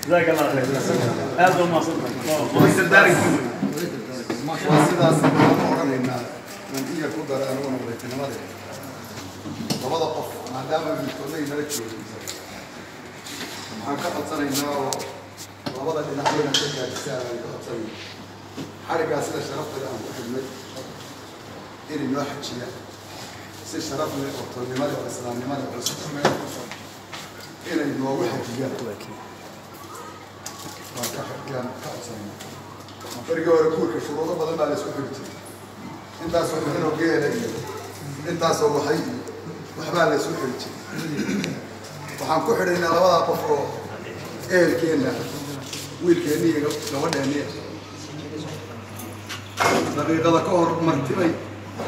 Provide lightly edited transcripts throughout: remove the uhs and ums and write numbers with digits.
جزاك الله خير. هذا ما صدق. Sidaas waxaan oranaynaa in ku dara aniguna madaxtinimada labada qof maadaama midkoodna nala joogin, waxaan ka codsanaynaa oo labada dhinacayna ka gaadhisaan aan ka codsanayna xariggaa sida sharafta leh aan ku xidhnay inay noo xajiyaan si sharaf leh oo tolnimo leh oo islaamnimo leh oo inay noogu xajiyaan waan ka yaan ka codsanaynaa. Berigii hore guurka shuruudo badan baa la isku xiri jiray, intaasoo xubinoo geela iyo intaasoo waxay iyo waxbaa la isku xiri jiray. Waxaan ku xidhaynaa labadaa qof oo ehelkeenna, wiilkeenni iyo gabadheenni. Daqiiqada ka hor martibay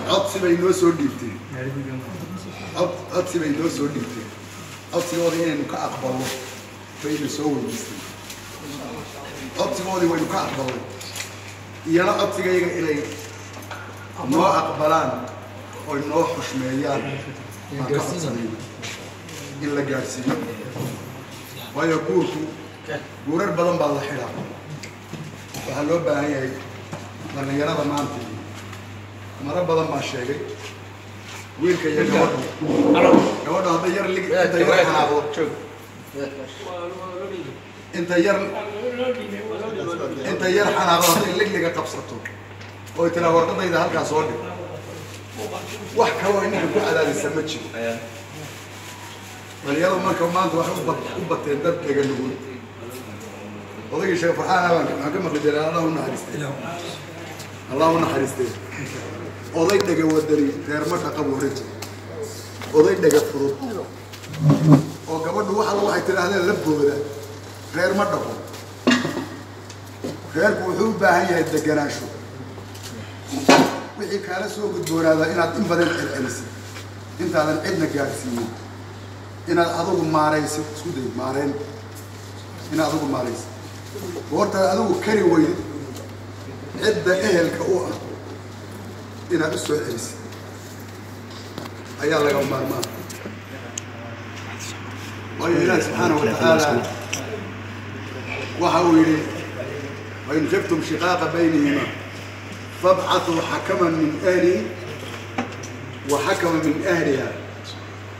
codsi bay noo soo dhiibteen, codsi bay noo soo dhiibteen. Codsigooda inaynu ka aqbalno baynu soo weydiisteen, codsigoodii waynu ka aqbalnay, iyana codsigayaga inay noo aqbalaan oy noo xushmeeyaan baan ka codsanayna in la gaadhsiiyo. Waayo guurku guurar badan baa la xidhaa. Waxaa loo baahan yahay dhallinyarada maanta, maro badan baan sheegay, wiilka iyo gabadhu, gabadhu hadday yar lig inta yar xanaaqdo, inta yar xanaaqdo, hadday ligliga qabsato oo tiraa warqadayda halkaa soo dhig, wax kaloo ninka ku cadaadisa ma jiro. Dhalinyaradu marka maanta waxay u bateen dad dhega nugul. Odaygii Sheekh Farxaan abaan waxaan ka maqli jiray, Allah u naxariistay, Allah u naxariistay, oday dhega wadani reer ma dhaqa buu oran jiray. Oday dhega fudud oo gabadhu wax alla waxay tidhaahdeen la booda reer ma dhaqo. Reerku wuxuu u baahan yahay deganaansho. Wixii kaala soo gudboonaada inaad in badan celcelisid intaadan cidna gaadhsiinin, inaad adigu maaraysid, isku day maarayn, inaad adigu maaraysid. Goortaad adigu kari weydid, cidda ehelka u ah inaad u soo celisid ayaa laga maarmaan. Waayo Ilaahi subxaana wa tacaala waxa uu yidhi: wain khiftum shiqaaqa baynihima fabcatuu xakaman min ahlihi wa xakama min ahliha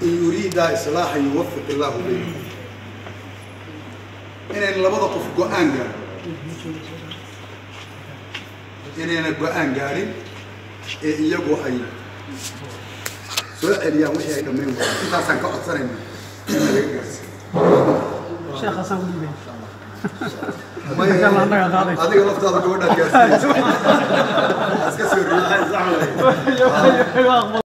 in yuriidaa islaaxan yuwafiq illaahu baynahum. Inayna labada qof go-aan gaarin, inayna go-aan gaadhin ee iyagu ay soo celiyaan wixii ay dhammayn waayeen, intaasaan ka codsanayna in laga gaarsiiyo. Sheekhaasaan u dhiibay. Maya, adiga laftaada gabadhaad gaarsiinaysa iska soo riixi.